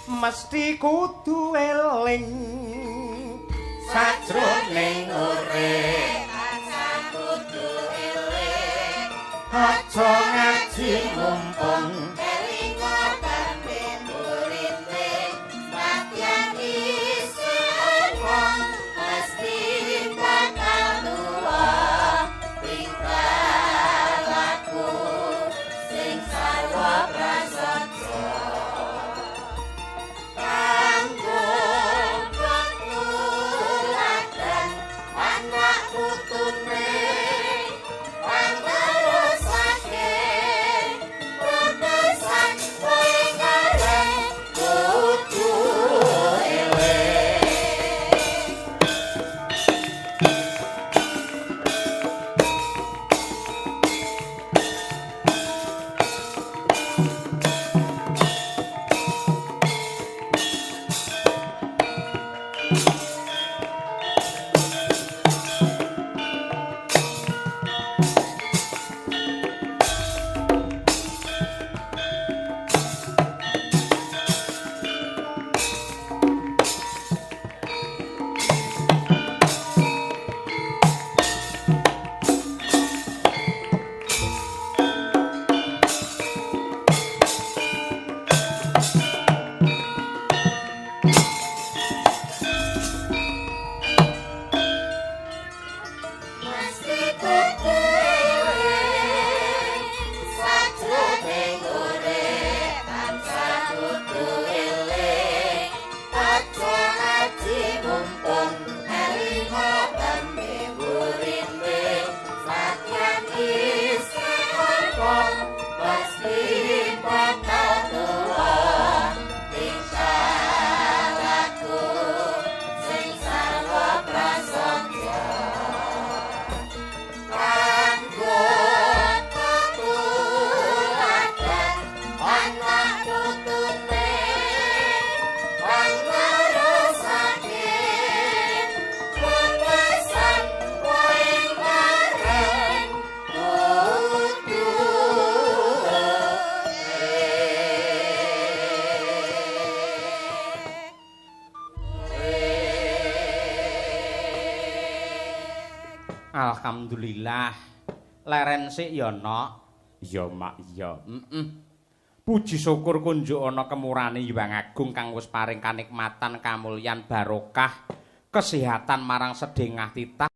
Mesti kudu eling sajroning urip, tansah kudu eling. Aja ngaji mumpung elinga tembe murine, nadyan isih enom mesti bakal tuwa. Tingkah laku sing sarwa prasaja kanggo tetuladan anak putune kang nerusake pepesan kowe ngarep kudu eling. Mesti kudu eling sajroning urip, tansah kudu eling. Aja ngaji mumpung elinga tembe murine, nadyan isih enom mesti bakal tuwa. Tingkah laku sing sarwa prasaja kanggo tetuladan anak putune kang nerusake pepesan kowe ngarep kudu eling. Alhamdulillah. Leren sik ya, Nok. Ya, Mak, ya. Heeh. Puji syukur kunjuk ana kemurane Hyang Agung kang wis paring kanikmatan kamulyan barokah kesehatan marang sedengah titah.